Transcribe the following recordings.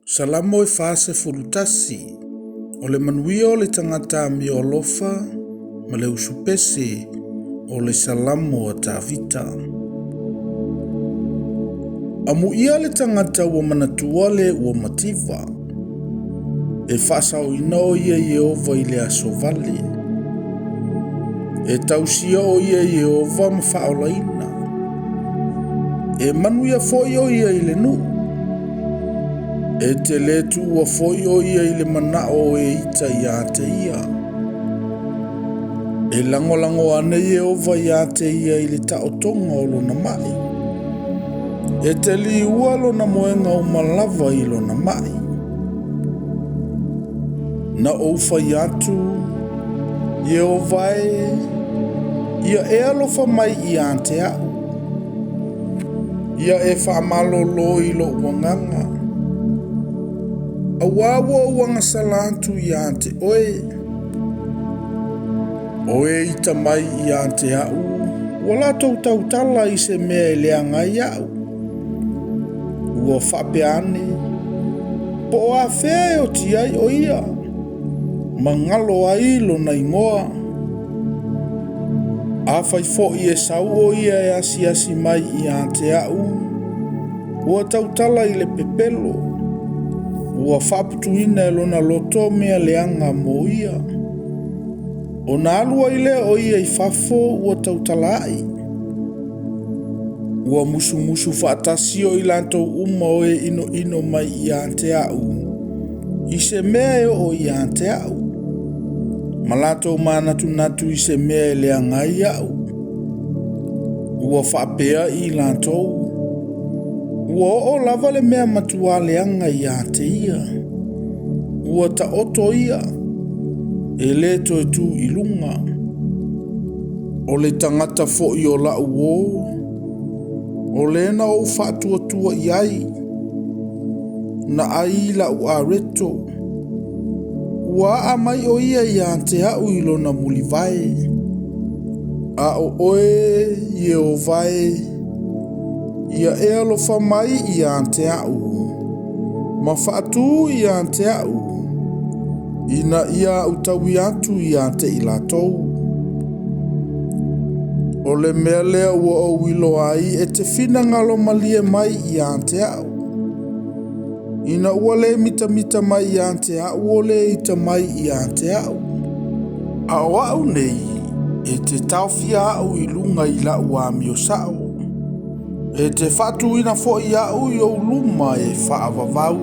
Salamo e 41. O le manuia o le tagata amio alofa ma le usupese o le Salamo a Tavita. Amuia le tagata ua manatua le ua mativa. E faasaoina o ia Ieova i le aso vale. E tausia o ia Ieova ma faaolaina. E manuia foi o ia i le nuu. E te lē tuua foi o ia i le manao o e ita ia te ia. E lagolago ane Ieova ia te ia i le taotoga o lona mai. E te liua lona moega uma lava i lona mai. Na ou fai atu, Ieova e, ia e alofa mai ia te au. Ia e faamalolo i lou agaga. Auā ua ou agasala atu ia te oe. O e ita mai ia te au, ua latou tautala i se mea e leaga ai au. Ua faapea ane, po o afea e oti ai o ia, ma galo ai lona igoa. Afai foi e sau o ia e asiasi mai ia te au, ua tautala i le pepelo, ua faaputuina e lona loto mea leaga mo ia. Ona alu ai lea o ia i fafo ua tautala ai. Ua musumusu faatasi o i latou uma o e inoino mai ia te au, i se mea e oo ia te au, ma latou manatunatu i se mea e leaga ai au. Ua faapea i latou, ua oo lava le mea matua leaga ia te ia. Ua taoto ia, e lē toe tu i luga. O le tagata foi o la'u uō, o le na ou faatuatua i ai, na ai i la'u areto. Ua aa mai o ia ia te au i lona mulivae. A o oe, Ieova e, ia e alofa mai ia te au, ma faatū ia te au, ina ia au taui atu ia te i latou. O le mea lea ua ou iloa ai e te finagalo malie mai ia te au. Ina ua le mitamita mai ia te au o le ita mai ia te au. A o au nei, e te taofia au i luga i la'u amio sa'o. E te faatuina foi au i ou luma e faavavau.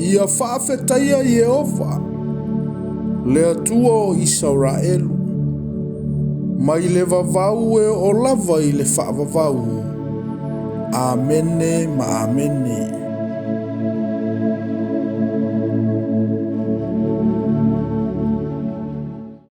Ia faafetaia Ieova, le Atua o Isaraelu, mai le vavau e oo lava i le faavavau. Amene ma Amene.